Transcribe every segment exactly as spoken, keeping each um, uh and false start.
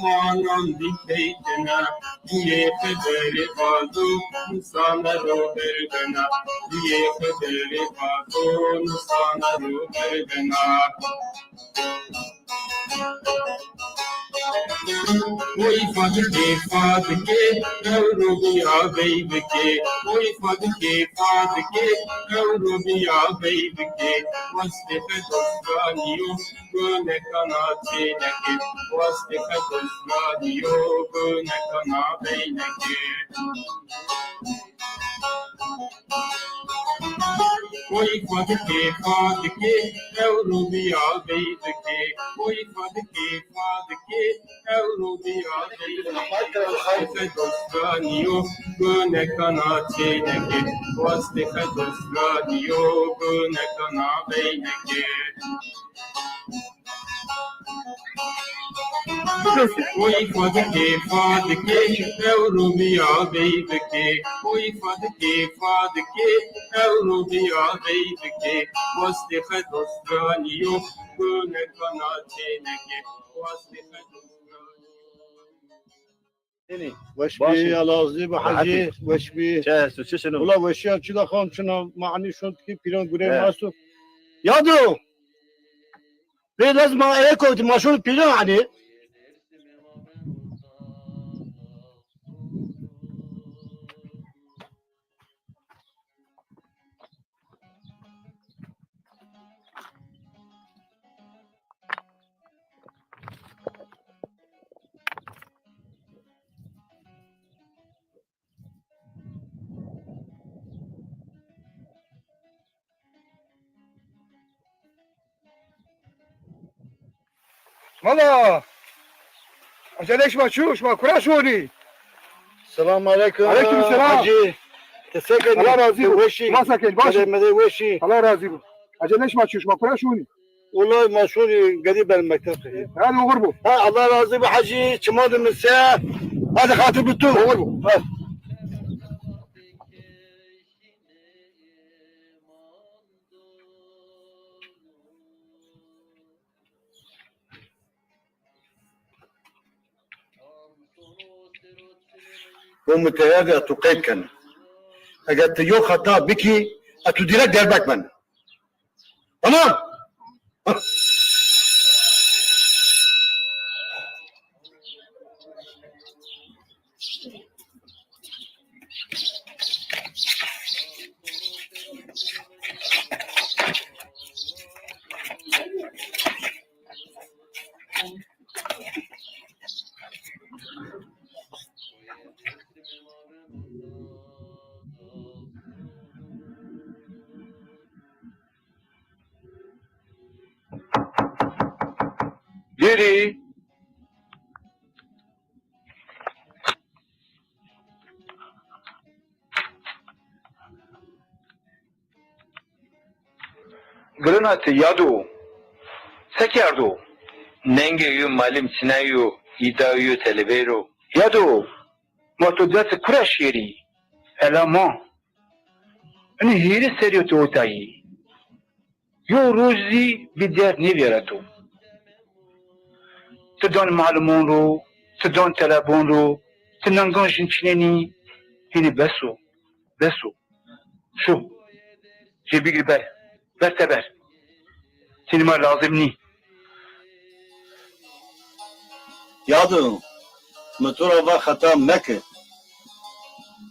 Manan dî peytene, duyê xeberî vazo, nisane ro berdene. Duyê xeberî vazo, nisane ro berdene. Oy Fadikê, Fadikê, ewro bîya veyvikê. Oy Fadikê, Fadikê, ewro bîya veyvikê. Westê xedoz ra nîyo, guneka na çênekê. Westê xedoz ra nîyo, guneka na veynekê. Oy Fadikê, Fadikê, ewro bîya veyvikê. Oy Fadikê, Fadikê, ewro bîya veyvikê. Westê xedoz ra nîyo, guneka na çênekê. Westê xedoz ra nîyo, guneka na veynekê. Oy Fadikê, Fadikê, ewro bîya veyvikê. Oy Fadikê, Fadikê, ewro bîya veyvikê. Westê xedoz ra nîyo, guneka na çênekê. Westê xedoz ra nîyo. Weş bî, Ella razî bo hecî, weş bî. Çi esto, çi şino? Wela weşîya çi de xam çina, ma enî şon ki pîran gurê ma esto. Yado! Bê lez ma ê kotî, ma şon pîran enî. Mala! Ecelê şima çi yo? Şima kura şonî? Selam aleykum. Aleykum selam. Hacî. Ti se kenî? Allah razî bo. Weşî. Ma se kenî? Baş. Medê weşî. Allah razî bo. Ecelê şima çi yo? Şima kura şonî? Wulay ma şonî gedî ber mekteb. Hadi oxir bo. Ha, Allah razî bo hacî. Çima de mi se. Hadi xatir bi tu. Oxir bo. Ha. Bo mi teyar de tu qeyd kena. Eger ti yo xeta bikî, ez tu direkt derbek bena. Tamam? Dêrî. Girina ti yado, se kerdo? Nengê yo malim çinay yo, îda yo telebey ro. Yado, ma to dest kura şêrî? Ela ma. Inî hîrê serî yo ti otayî. Yo roj zî bî derd nêvêreto. Ti dan malimon ro, ti dan telebon ro, ti nangan jin çinenî, hînî bes o, bes o. Şo, jê bigir ber, ber teber. Ti nî ma lazim nî. Yado, mi to ra va xeta meke.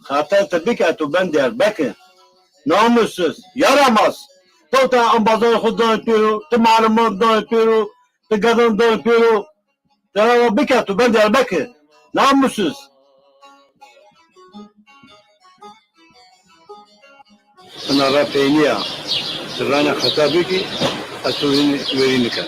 Xeta ti bike, tu ben Diyarbekir. Namussuz, yaramaz. To ta embazanê xo danê pêro, ti maliman danê pêro, ti gedan danê pêro. Ti ra va bike, tu ben Diyarbekir. Namussuz. Ina ra peynîya. Ti rana xeta bikî, ez to hînî werî niken.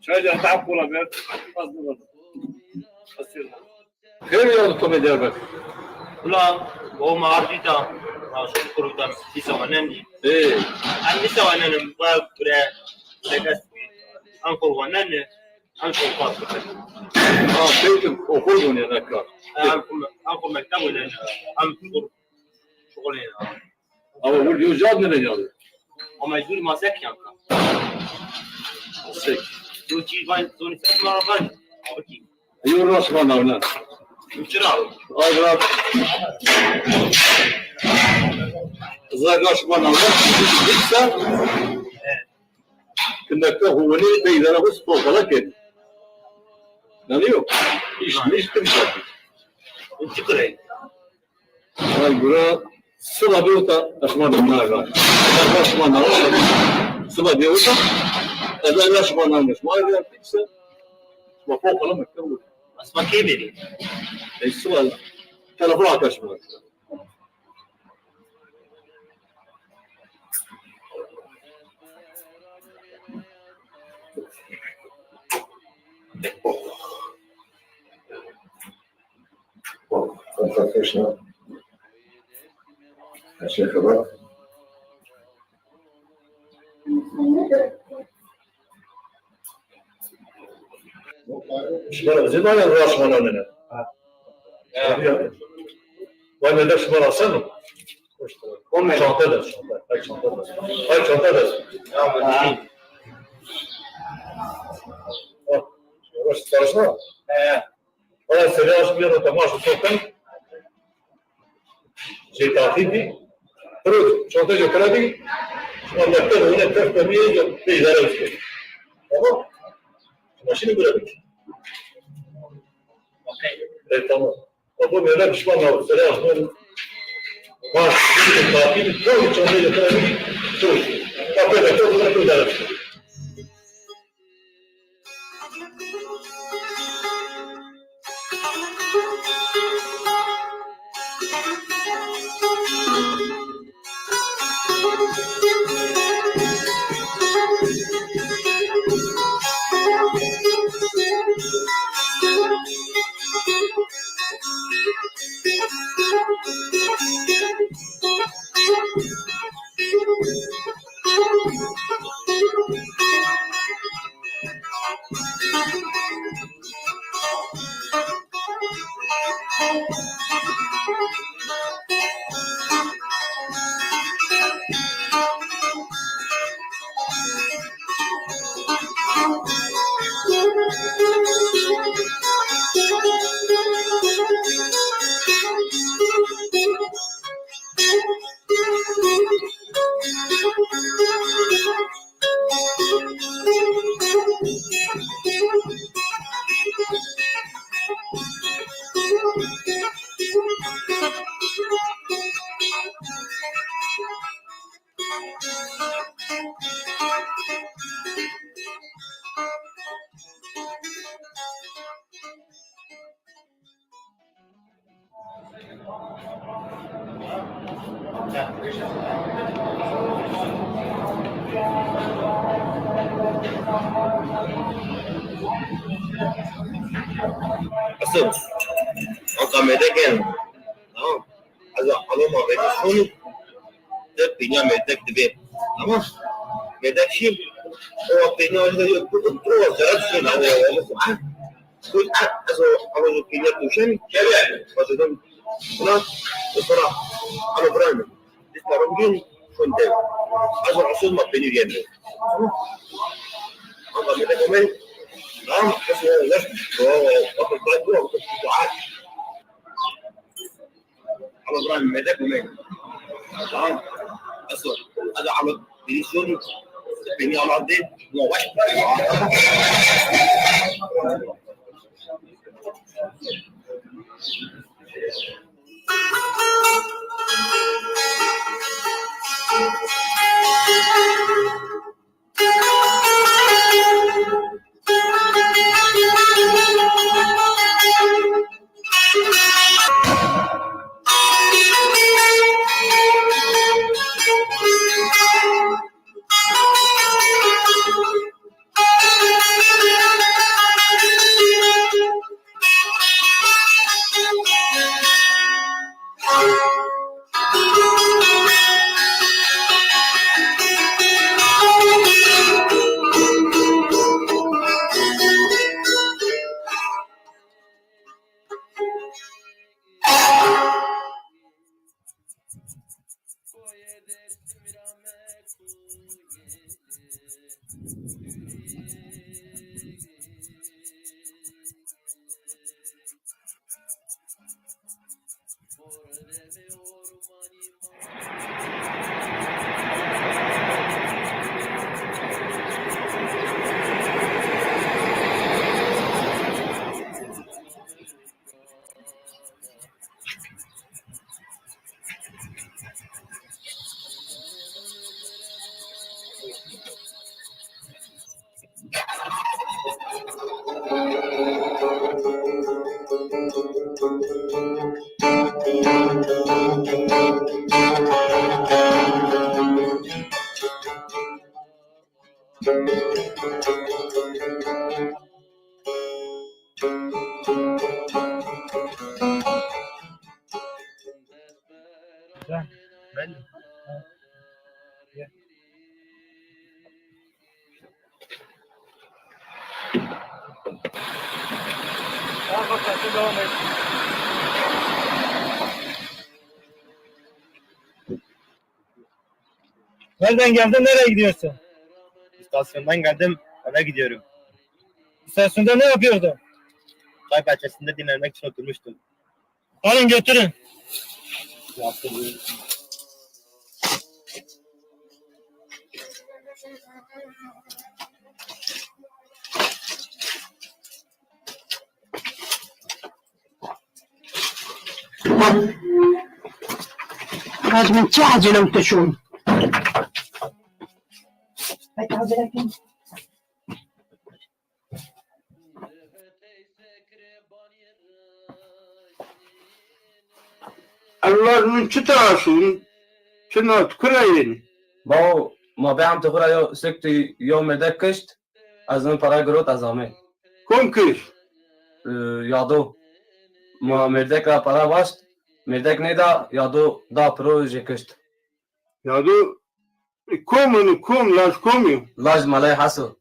Çay da tam kola ver. Az bu kadar. Asıl. Xêr ya, to me Diyarbekir. Ula, o ma ardî da, ma şu kuru da, lîsa wanenî. Ê. An lîsa wanenim, wa kure, legas, an kuru wanenî, an kuru pat kure. Ha, peki, okul wanenî, ne kar? An kuru, an kuru mekteb wanenî, an kuru şuxul wanenî. Ama bu diyor, cevap ne geldi? Ama mecbur masek yanka. Masek. Yo çi van, zoni ses ma van. Abi ki. Yo, raşma navna. Çira. Ay, bırak. Zay raşma navna. Lîsa. Ki mekta huveni de idare bu spor falan ki. Ne diyor? İş, iş kim yapıyor? Çıkırayım. Ay, bura sıla bir ota aşma da nar var. Aşma nar var. Sıla bir ota. Ebe aşma nar var. Vay be, işte. Bak, o kadar mı? Asma kemeri. E, sıla. Telefon arkadaşım var. Arkadaşlar, her şey kapat. Şima ra vizêr daye, ra şima nanene. Ha. Ya. Vay, mendek şima ra seno? Çanta der, çanta. Ay, çanta der. Ay, çanta der. Ya, bu ne? Ha. Yavaş, çalışma. He. Valla, serê aşmî ra temaşe sohbet. Jê tatil dî. Piro, çanta jê pira dî. Şima mekteb hone ters demîye jê pê îdare bike. Tamam. Şima şînî bira bike. E, tamam. Apo, mele şima na serê aşmî. Baş, tatil, piro, çanta jê pira dî. Piro. Bak, mekteb hone pê îdare bike. Asıl, o kamede gel. Tamam. Ez a alo ma vekî şonî de pênîya mêrdek divê. Ama mêrdek şî, o pênîya de yo, o zere şî na, o, o, o, ha? Kul, ha, ez o alo pênîya tuşen, keve, başladım. Buna, o sonra, alo bırakın. Biz param gün, şun de. Ez o asıl ma pênîya yeni. Ama mêrdek omey, tamam, ez o, o, o, o, o, o, o, Alo, bira, mêrdek omey. Tamam. Eso, hadi alo, beni şunu, beni alo de, no baş. Güzel. Ben Nereden geldin, nereye gidiyorsun? İstasyondan geldim, eve gidiyorum. İstasyonda ne yapıyordun? Çay bahçesinde dinlenmek için oturmuştum. Alın götürün. Hacı, min çi acele û te şûn. Peki, acele etme. Ewlad min çita şûn? Çi na tu kura yenî? Bawo, ma bê emtê xwu ra yo sik tu yo mêrdek kişt, ez min para girot, ez amê. Kom kişt? E, Yado. Ma mêrdek ra para waşt, mêrdek nêda, Yado da piro jê kişt. Yado, e, kom ino, kom, laj kom yo? Laj Malay Heso.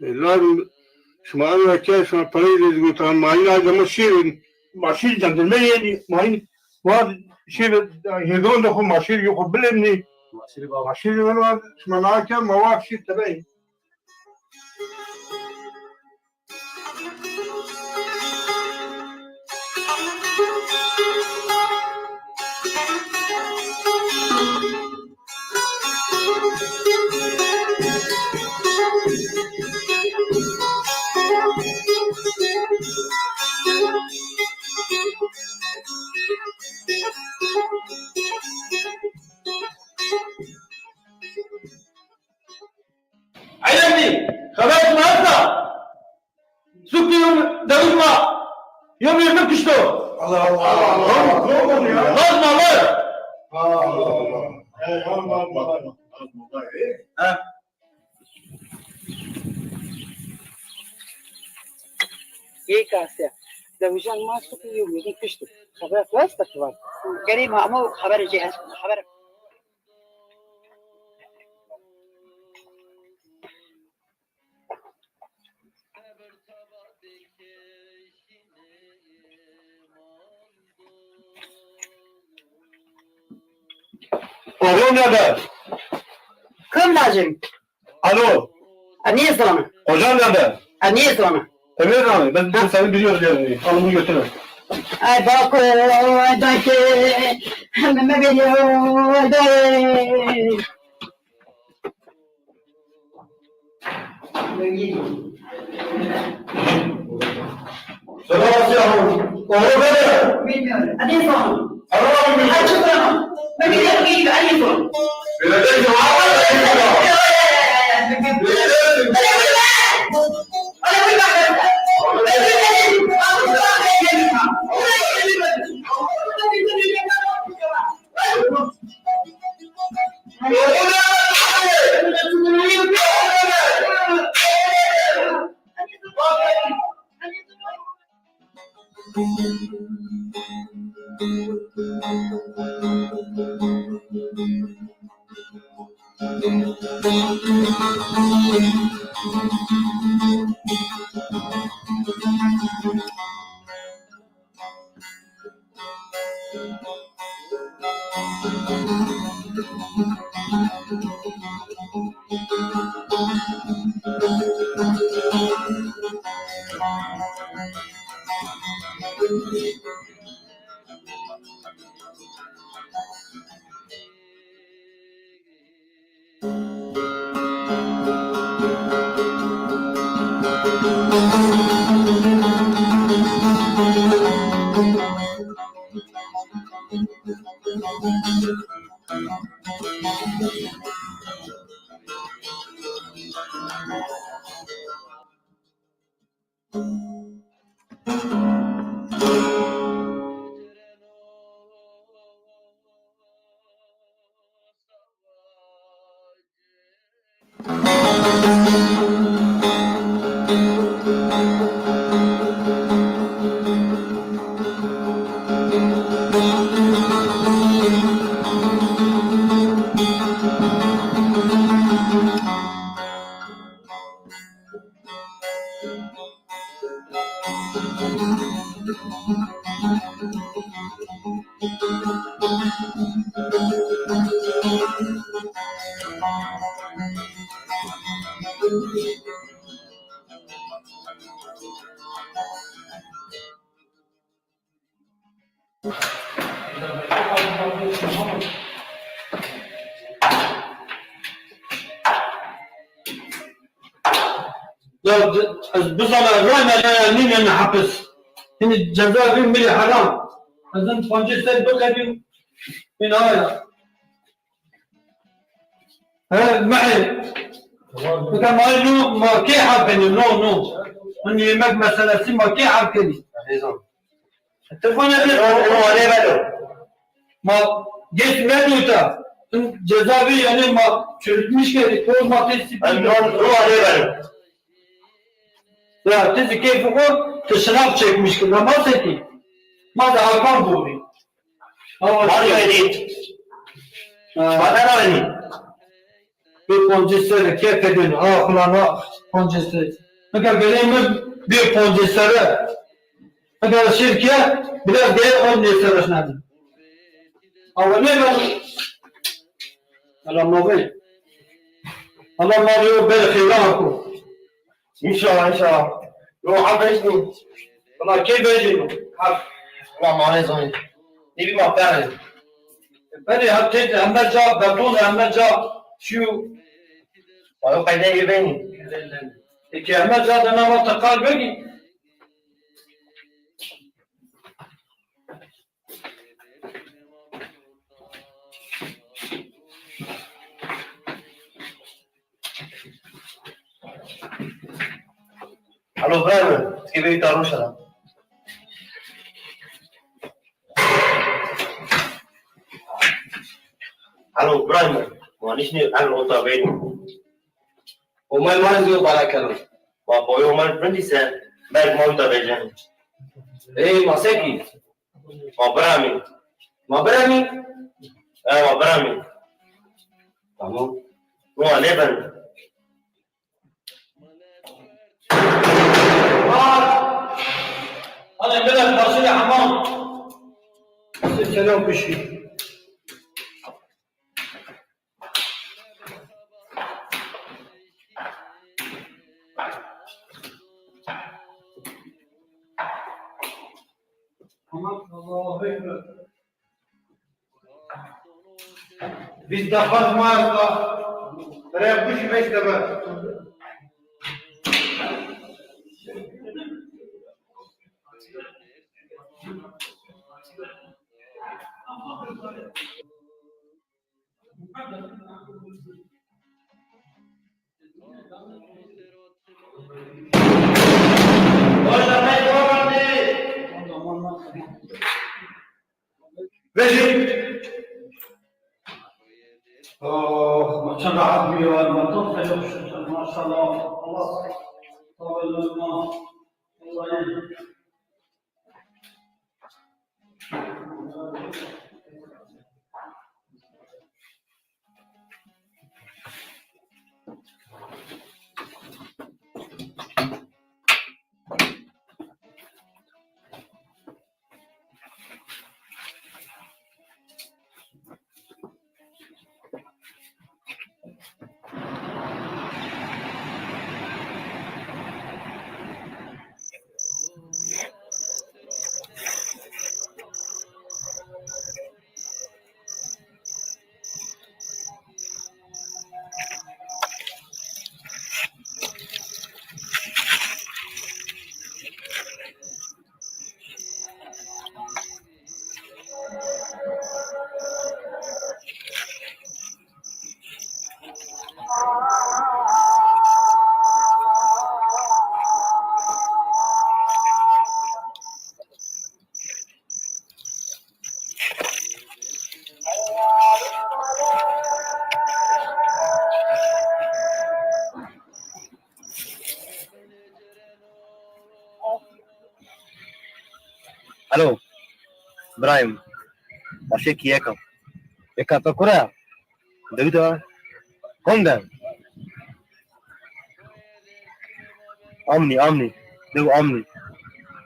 E, laj, şima ewra ke şima parayî lê digota, mayîn ayda ma şîrin. Ma şîr cendirme yenî, mayîn, ma şîr hêdon de xo ma şîr yo xo bilemnî. Ma şîr, ma şîr, şima na ke ma wa şîr tebeyî. Eylem bî, xeber şima esta? Sukî yo dewij ma yo mêrdim kişto. Allah Allah. Laz ma laz. Allah Allah. He. Yê kasê. Dewijan ma sukî yo mêrdim kişto. Xeber esta ki var? Gerê ma amo xeber cê est. Xeber Oğlum nerede? Kim lazım? Alo. A, niye sana? Kocan nerede? A, niye sana? Emir abi, ben, biz seni biliyoruz yerini. Al bunu götürün. Ay bak, ay dayı, hemen veriyor, ay dayı. Sebastian, oğlu nerede? Bilmiyorum. Hadi son. Araba mı bilmiyorum? Açık tamam. Ben biliyorum, bilmiyorum. Hadi son. Verecek mi? Abi, verecek mi? Verecek mi? Ya, ez bizana, rayna ya nînên hepis. Hinî ceza vî mi rê heram. Ez in pancês ser biqedîm. Hîn aya. He, mehê. Bika ma no, ma kê hal kenî? No, no. Hinî yemek meselesi ma kê hal kenî? Telefon edin. Ro, ro, arê velo. Ma geç medo ta. In ceza vî, yanî ma çürütmüş kerdî. Poz ma testi. En ro, ro, arê velo. Ya, ti zî keyfê xo, ti şınav çekmiş ki, ma se ki. Ma da Hakan bûrî. Ama var ya, edit. Ha. Bana ne öyle? Bir poncestere kefedin, ah ulan ah, poncestere. Fakat vereyim mi bir poncestere? Fakat şirke biraz değer on nestere şnadı. Ama ne ben? Allah mavi. Allah mavi o ben xeyran ku. Înşallah, înşallah. Yo, ha vejnî. Wala kê vejnî? Ha. Wala ma nêzanî. Nêbî ma perê. Perê ha têt heme ca beton, heme ca şu. Ayo qeyde yê benî. Eke heme ca de nama teqal vegî. Alo, Ibrahim, ti kê bêyî ta roşa da. Alo, Ibrahim, ma nişnî el ota bênî. Omay ma zî o bala keno. Ma boyo omay vindî se, merg ma uta vejeno. Ey, ma se kî? Ma biramî. Ma biramî? E, ma biramî. Tamam. No, nêben. Hadi millet, başıyla hamam. Selam kuşu. Tamam, Allahu Ekber. Vîst defa ma esta. Rê kuşî beş defa. Vejî. Oh, ma çend rahat bîyo, ma tam fena, maşallah. Allah. Vallahi. Alo, Ibrahim, başê kî yeka. Yeka to kura? Dewî de. Kom de? Amnî, amnî. Dew amnî.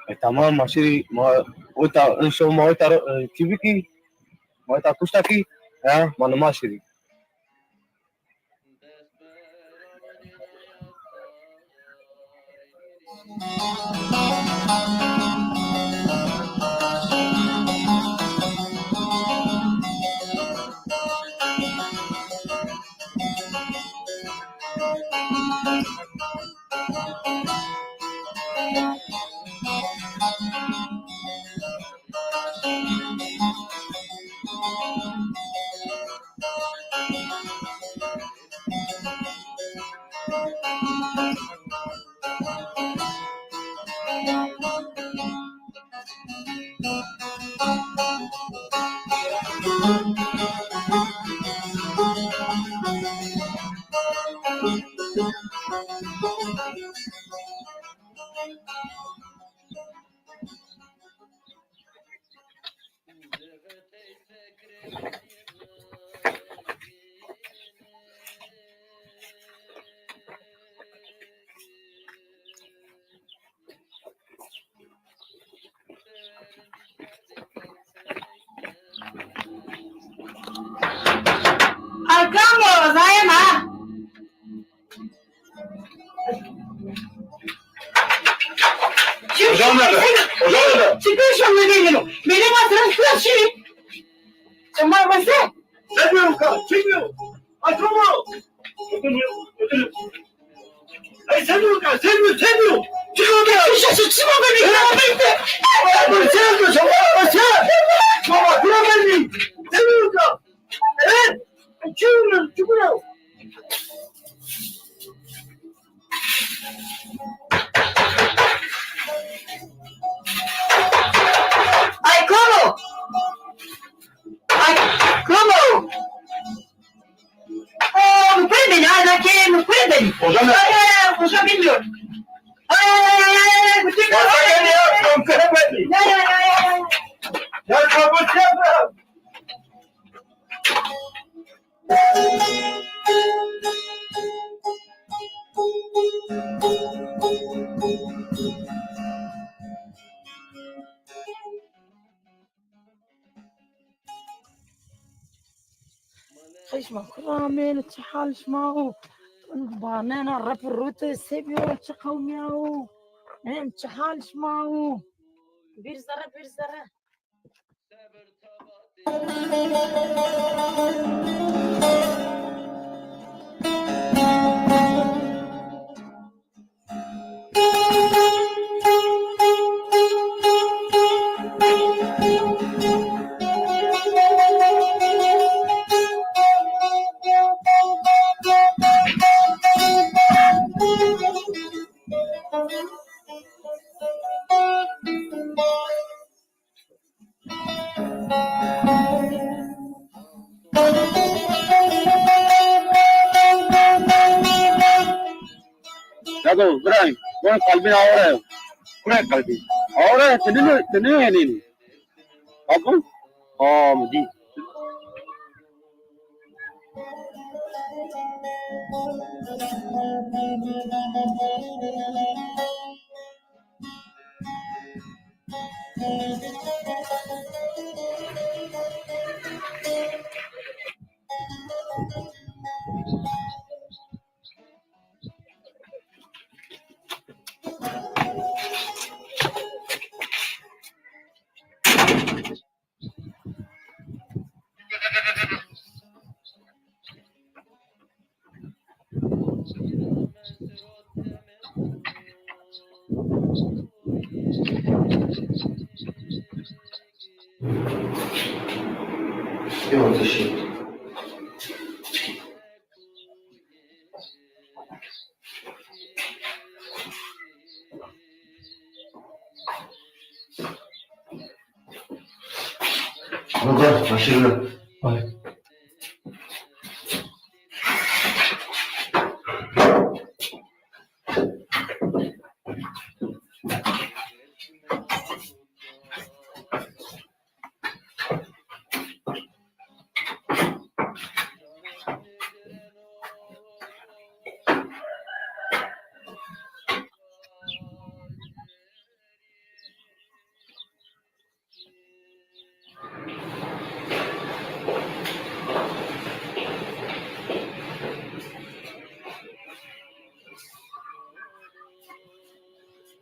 E, tamam, ma şirî, ma ota, in şew ma ota, e, çi bikî? Ma ota kuşta kî? E, ma nima şirî. Ay kamo, zayema. Hocam nerede? Hocam nerede? Çıkıyor şu anda, geliyor. Benim hatırım sıra şey. Tamam, masa. Sen diyorum ka, çekmiyorum. Açılma. Ödülü, ödülü. Ay, sen diyorum ka, sen diyorum, sen diyorum. Çık oradan. Şu, şu, şu, şu, beni, beni, beni. Ay, sen diyorsun, sen diyorsun. Baba, bırak beni. Sen diyorum ka. Evet. Çık oradan, çık oradan. Ay, como? Ay, como? Oh, mi puede venir, ay, no quiere, mi puede venir. Hocam ya. Ay, ay, ay, hoca bilmiyor. Ay, ay, ay, ay, ay, ay, bütün... Hocam ya, ya, ya, ya. Ya, ya, ya, ya, ya. Ya, kapatacağım. Xeşma kuramên, çi hal şima o? Banena rep rute sebiyo, çi qewmiya o? Em, çi hal şima o? Bir zerre, bir zerre. Dado, Ibrahim, bon kalbin awre yo. Kure kalbin? Awre, tenine, tenine yenini. Abu? Aa, mi dî. Burada başarılı. Ay.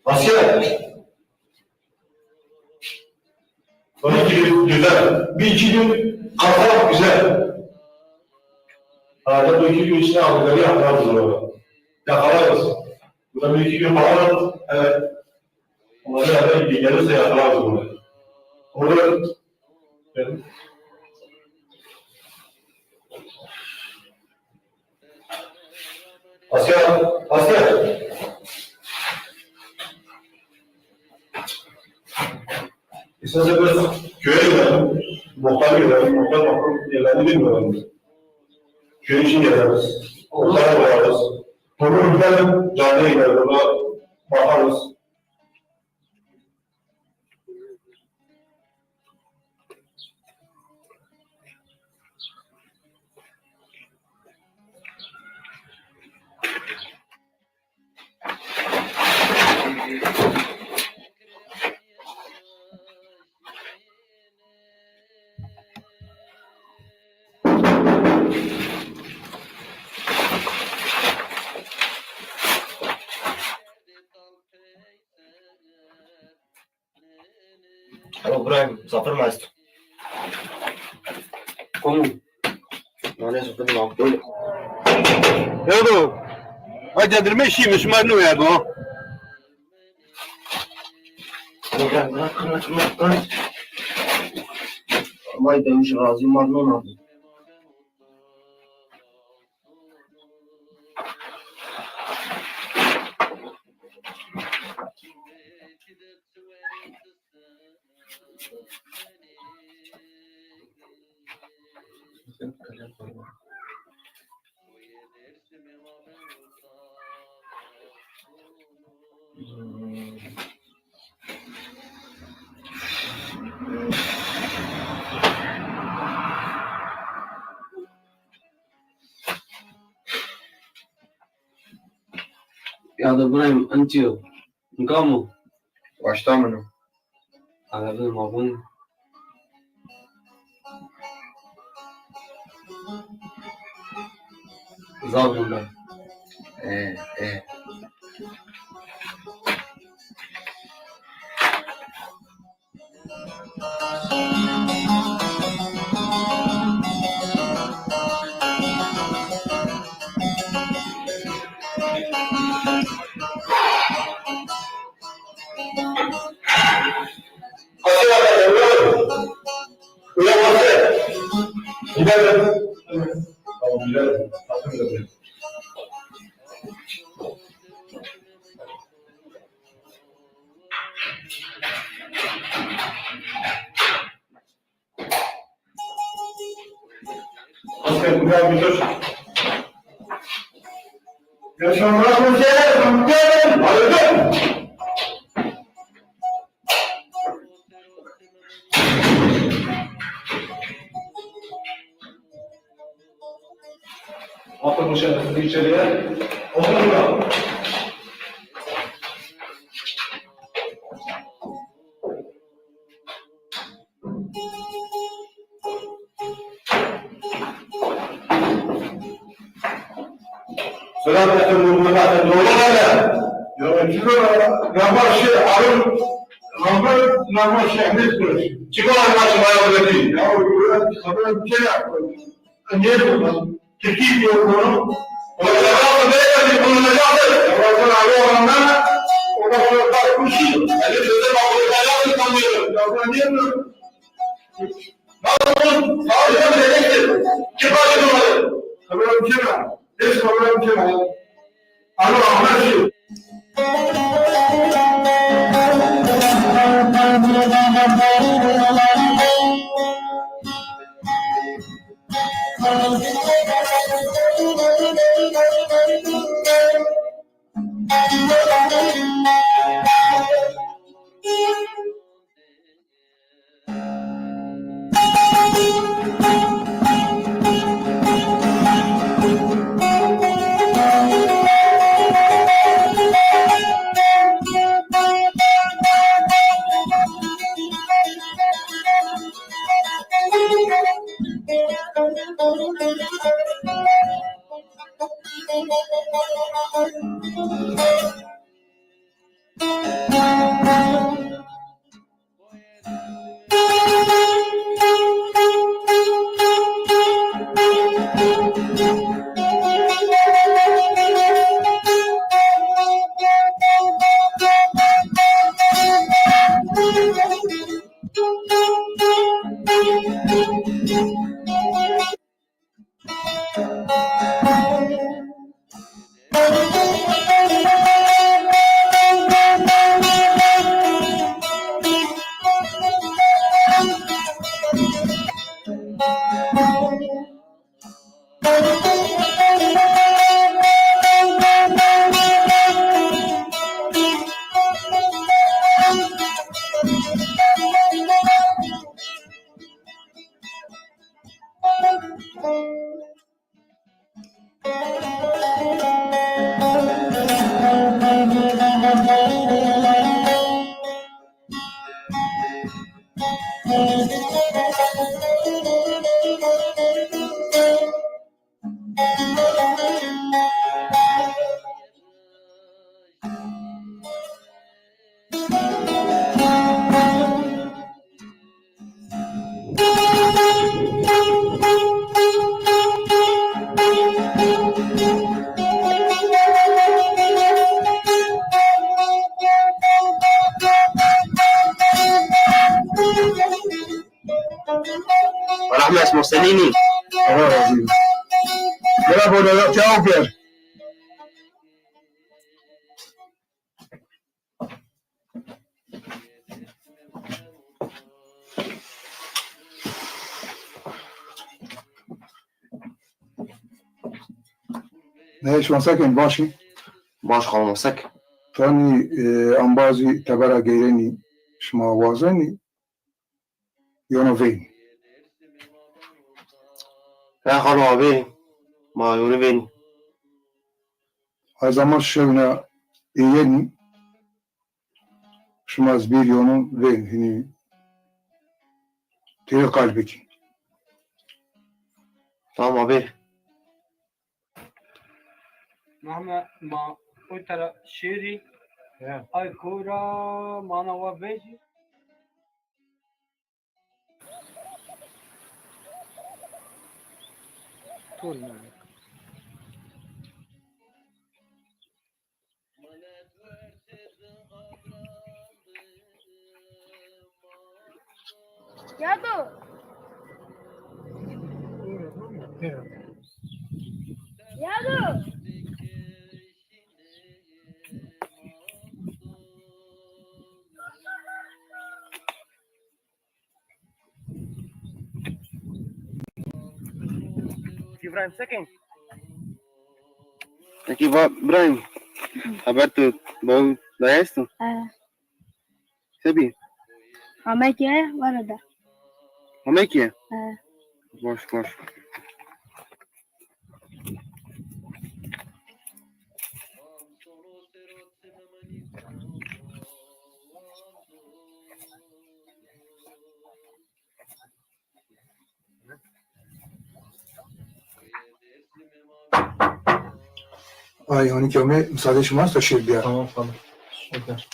Asker! Tabii ki güzel. Bir iki gün kalsak güzel. Ha, ya bu iki gün içinde Abu Dhabi yaptılar bunu. Yakalarız. Burada bir iki gün kalırız. Evet. Onları da bir gelirse yakalarız bunu. Orada Asker, asker. İsterse biraz köye gidelim. Muhtar gidelim. Muhtar bakın yerlerini bilmiyorum. Köyün için gezeriz. Muhtar koyarız. Durur gidelim. Caddeye gideriz. Orada bakarız. Alo, Ibrahim, misafir mi esto? Komu? Nane sofra de makbul. Edo, ay dedirme şî, mi şima nû edo. Ibrahim, bırak, bırak, bırak, bırak. Vay demiş razı, mar non abi. Ya da Ibrahim, entiyo. Nkamo? Waşta mino. Arabin mabun. Zaf runda. E, e. Yaşamlar güzel, güzel, hayırlı. Atın bu şerefini içeriye. Olur mu? Sırat ettim bu mülakatı doğru öyle. Ya, çıkar, yavaş şey, arın, Ramber, yavaş şey, ne diyorsun? Çıkar, yavaş, bayağı öyle değil. Ya, haber bir şey yapma. Niye bu? Türkiye diyor bunu. Olacak mı? Beyefendi, bunu olacak mı? Ya, ben sana arıyorum ben. O da sonra bak, bu şey. Yani sözde bak, olacak mı sanıyorum? Ya, ben niye diyorum? Nasıl? Sağ olun, ne demek? Kim başladı? Problem çıkar. Hiç problem çıkar. Alo, anlaşıldı. Rahmet Muhsenînî. Allah razı olsun. Bravo, Lala, cevap ver. Ne, şima se kenî, baş î? Baş, xalo, ma se ke. Tanî, e, embazî tebera geyrenî, şima wazenî, yono vênî? He xalo, a vênî. Ma yonî vênî. Ay zaman şewna êyenî, şima ez bêr yono vênî, hinî têrê qal bikî. Tamam abi. Mehmet, ma o tera şêrî, ya, ay kora mana wa vejî. Yado. Yado. İbrahim Sekin. Peki, va, İbrahim, haber tu, bau da esto? He. Sebi? Ameke, var da. Ameke? He. Boş, boş. Ay, on iki ome, müsaade şima, to şir biya. Tamam, tamam. Süper.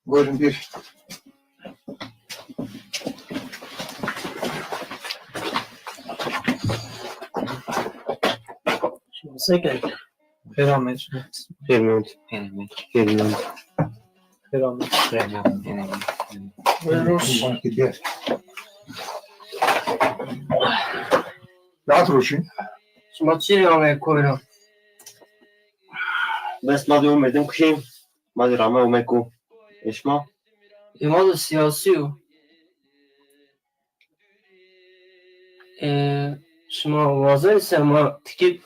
Buyurun, bir. Şimdi sen gel. Pêramêrd. Pêrmond. Pêramêrd. Pêramêrd. Pêramêrd. Buyurun. Rahat roşin. Şima çi rê amey koyra? Bes ma de omedim kî, ma de rame ome ku. E şima? E ma de siyasî yo. E, şima wazenî se ma tikî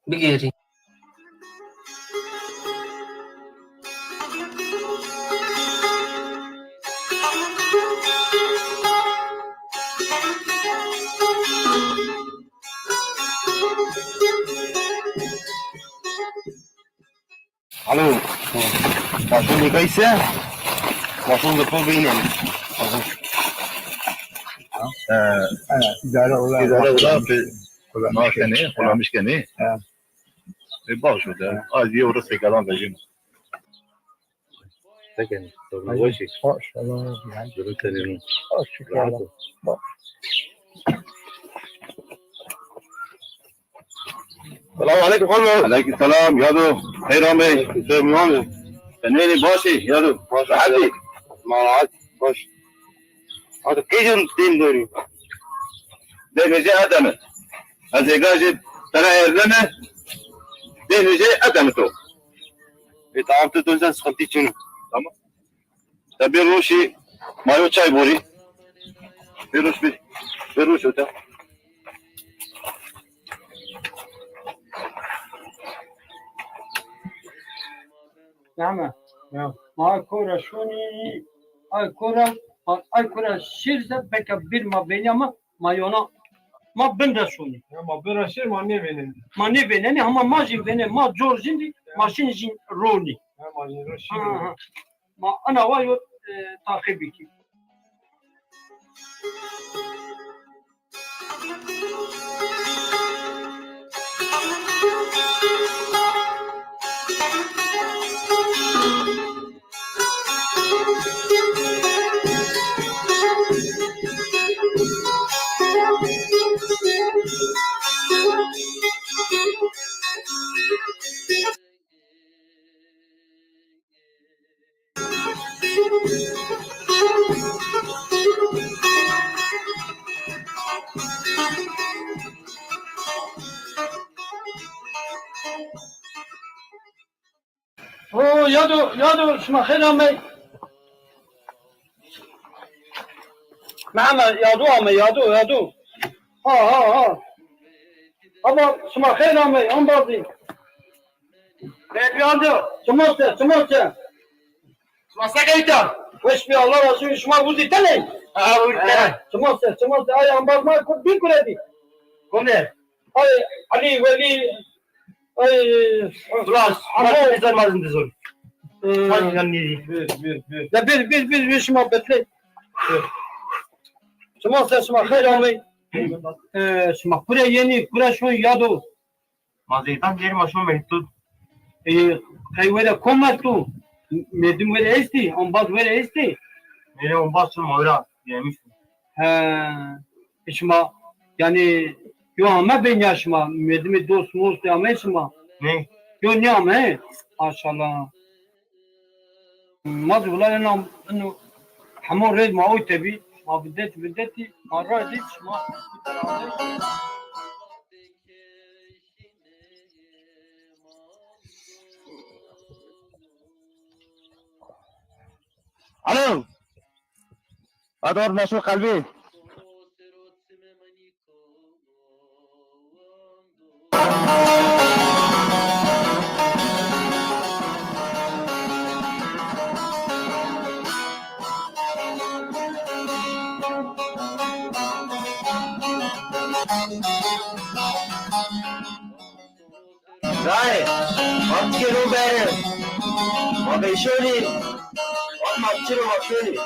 bigêrî. Alo. Başon de kayse? Başon de pa beynen. Ee, idare ola. İdare ola. Ola. Maaş kenê, ola miş kenê. Ha. E, baş o da. Ha. Az diye orası kalan da. Peki, sorun yok. Hoş, Allah razı olsun. Durum senin. Hoş, şükür Allah. Hoş. Selamun aleyküm, xanım. Aleyküm selam, yado. Xeyran bey, Süleyman abi. Sen neyini, başı, yado? Baş, rahat. Ma rahat, baş. Hadi kızım, din doğru. Demece adamı. Azegajı, sana erdeme. Demece adamı to. E, tamam, tu dönsen, sıkıntı için. Tamam. Te bê roşî ma yo çay borî. Bê roş bê. Bê roş o te. Name. Ya. Ma kora şonî, ay kora, ay kora şêr se beka bir ma vênî ama ma yona, ma bin ra şonî. Ya ma bin ra şêr ma nêvênenî. Ma nêvênenî ama ma jî vênenî, ma cor jîn dî, ma şin jîn ronî. Ya ma jîn ro şîn. Ha, ha. Ma ana wa yo, e, taqîb bikî. Yado, yado, şima xêr amey. Mehmet, yado ame, yado, yado. Ha, ha, ha. Ama şima xêr amey, embazî. Bê biyando. Çimo se, çimo se. Şima se keyta? Weş bî, Allah razî olsun, şima vurdî tenê. Ha, vurdî tenê. Çimo se, çimo se. Ay, embaz ma ku-, bî kuredî. Komê? Ay, Elî, Welî, ay, Ulan, ama bizar mazin dizon. Ee, Mazin nîdî. Bir, bir, bir. Ya bir, bir, bir, bir şima betley. Şima se, şima xeyr amey. Ee, şima kure yenî, kure şon yado. Ma zeytan geri ma şon mektup. Ee, qey were kom esto? Merdim were estî, embaz were estî. Nere embaz şon ma wera yemiş. He, e şima, yanî, yo ame benya şima, merdimê dost most ame şima. Ne? Yo nêame, he? Maşallah. Ma zî wila ena, eno, hema rêz ma oy tebî, ma videt, videtî, ma ra dî şima. Alo. Ador Naşo Kalbi. Dayê, ma ti ke no bere. Ma veyşonî. Ma çiro veyşonî.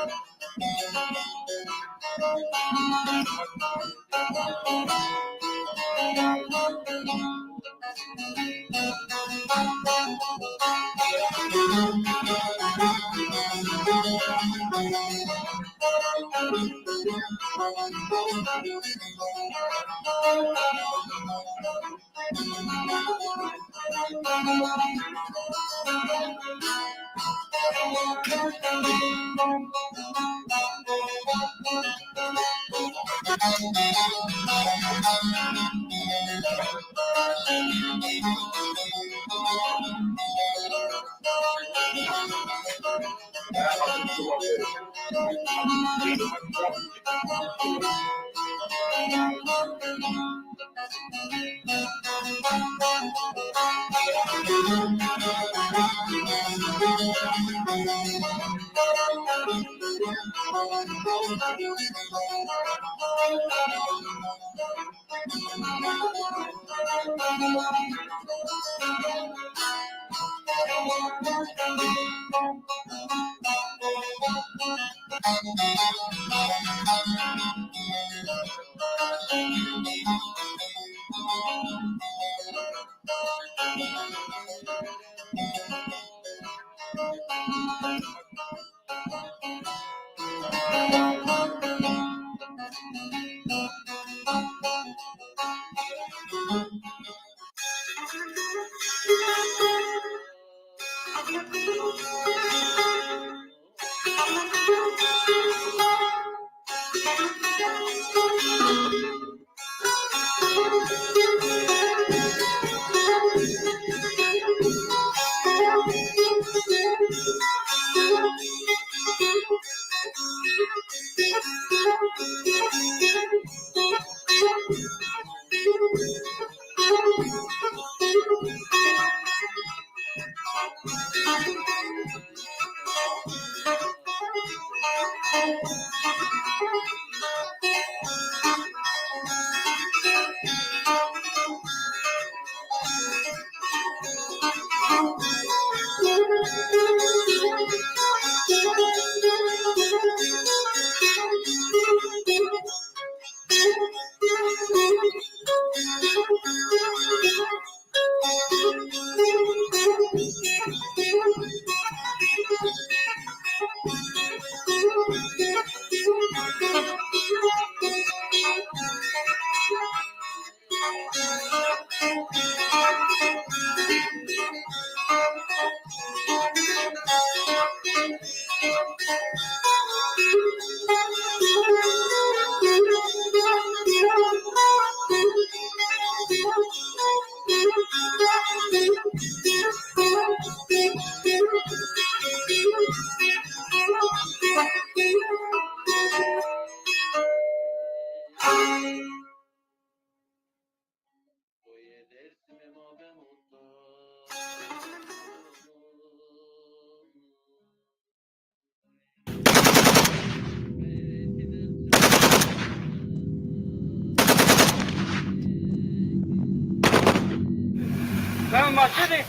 Ben maçede,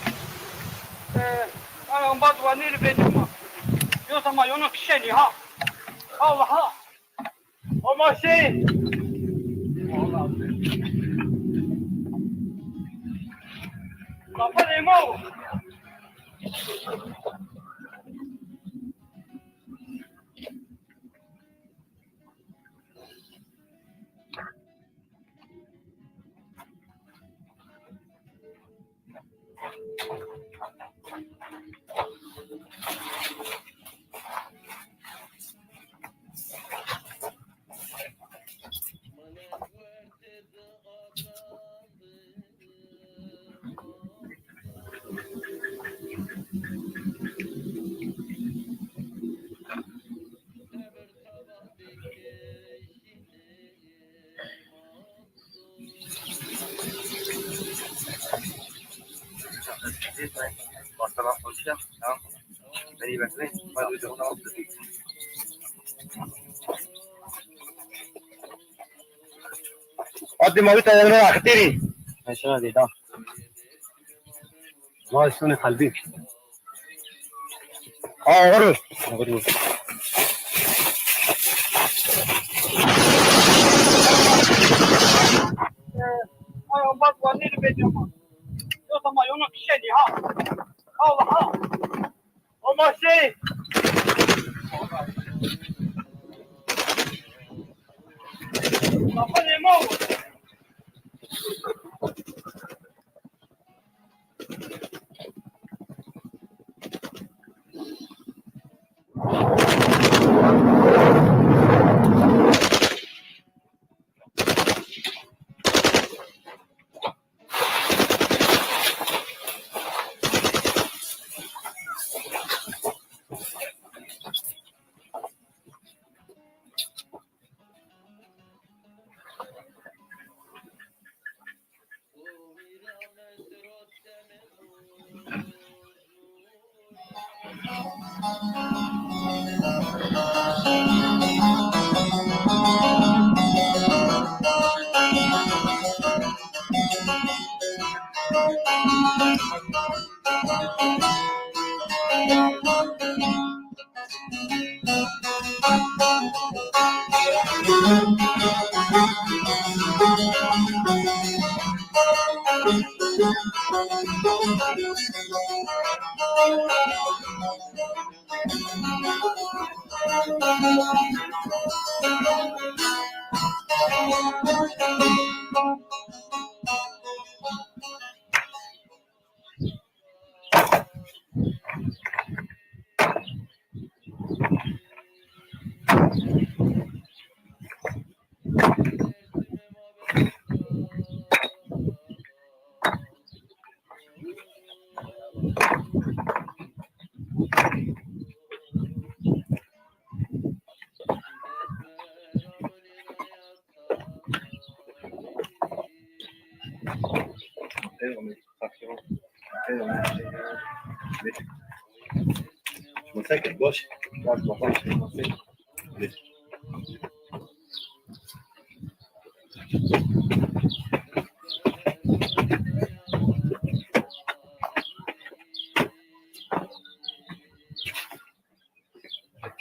e, ana bad vanir beduma. Yoksa ma yonu kişeni ha. Allah ha. Ama şey. Lapa demo. Hadi ma bir tane daha aktarayım. Mesela dedi. Vay, şunu kalbi. Ağır. Ağır. Ay, bak, var, ne bileyim. Yok, ama yolun bir şey değil, ha. Allah, ha. Ama şey. Kafa ne mi oldu?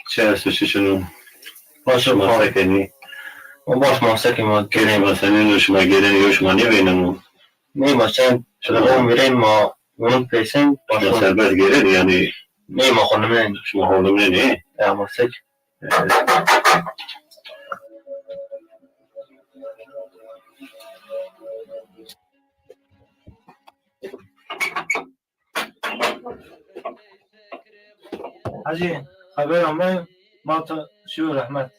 Çi esto, çi çino? Baş o, ma se kenî? O baş, ma se kenî, ma gêrenî, ma senîn o, şima gêrenî, yo şima nêvêneno? Ney ma çend telefon verên, ma onu peysen, baş o. Serbest gêrenî yanî. Ney ma xo nimnenî. Şima xo nimnenî? Ya ma se kenî. Hecî, xeber ame, ma to şîyo rehmet.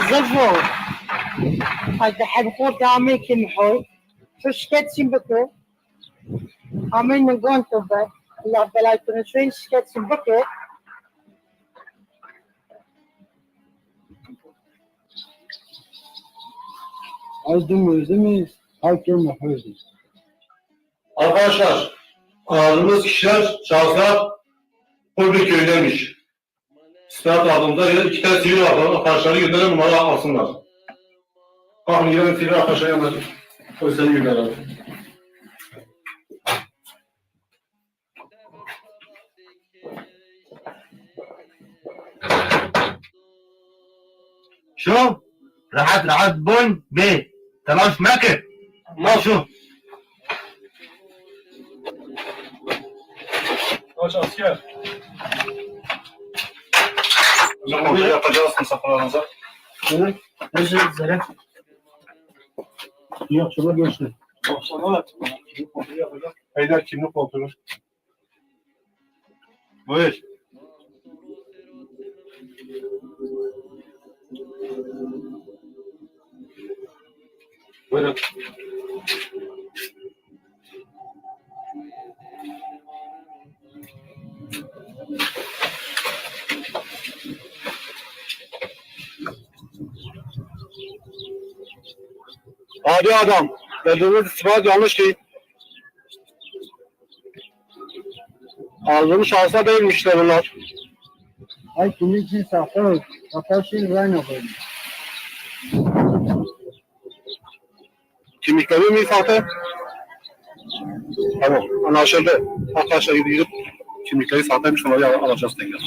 Zefo. Hadi heb xo de amê ki mihoy. Şu şiket çin biko. Amê ningon to be. Allah belay kunu. Şu şiket çin biko. Az dum özlemi, halk yol mahvezi. Arkadaşlar, aradığımız kişiler, şahıslar Kulbe köyündeymiş. İstirahat aldığımda ya iki tane sivil var. Arkadaşları gönderin, bunları alsınlar. Kalkın gidelim sivil arkadaşlar yanına. Polisleri gönderelim. Şu, rahat rahat bun bê. Telaş meke. Ma şu. Baş asker. Hocam, kontrol yapacağız misafirlerinize. Hı? Özür dilerim. İyi akşamlar gençler. Beyler, kimlik kontrolü. Buyur. Buyurun. Adi adam, verdiğiniz istihbarat yanlış değil. Aldığımız şahıslar değilmiş işte bunlar. Ay, kimlik için saklı. Kapağı şimdi rayna koyun. Kimlikleri mi sahte? Tamam, anlaşıldı. Arkadaşlar gidip, gidip kimlikleri sahteymiş, onları al- alacağız tekrar.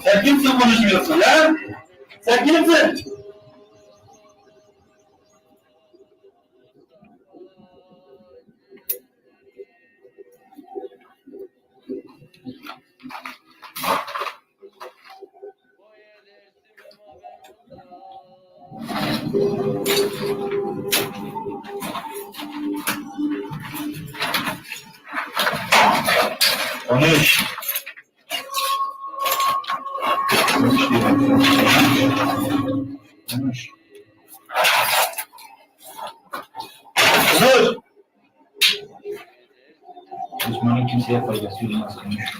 Sen kimsin, konuşmuyorsun ha? Sen kimsin? Konuş. Konuş diyorum. Konuş. Konuş. Düşmanın kimseye faydası olmaz, konuş.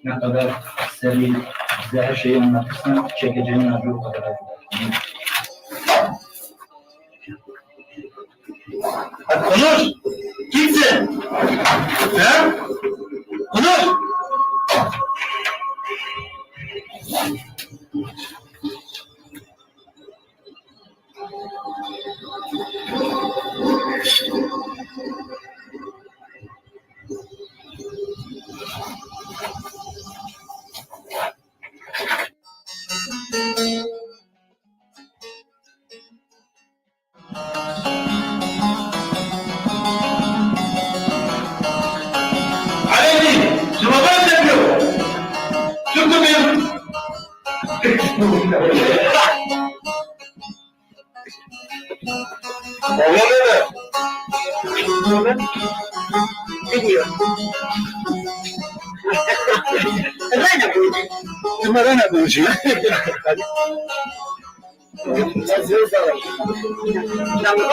Ne kadar seri bize her şeyi anlatırsan, çekeceğin acı o kadar. Hadi konuş! Kimsin? He? Konuş! Alevî, şima ben seviyor. Çünkü bir Oğlan öyle. Bilmiyorum. Rana Boji. Ama Rana Boji. Tamam.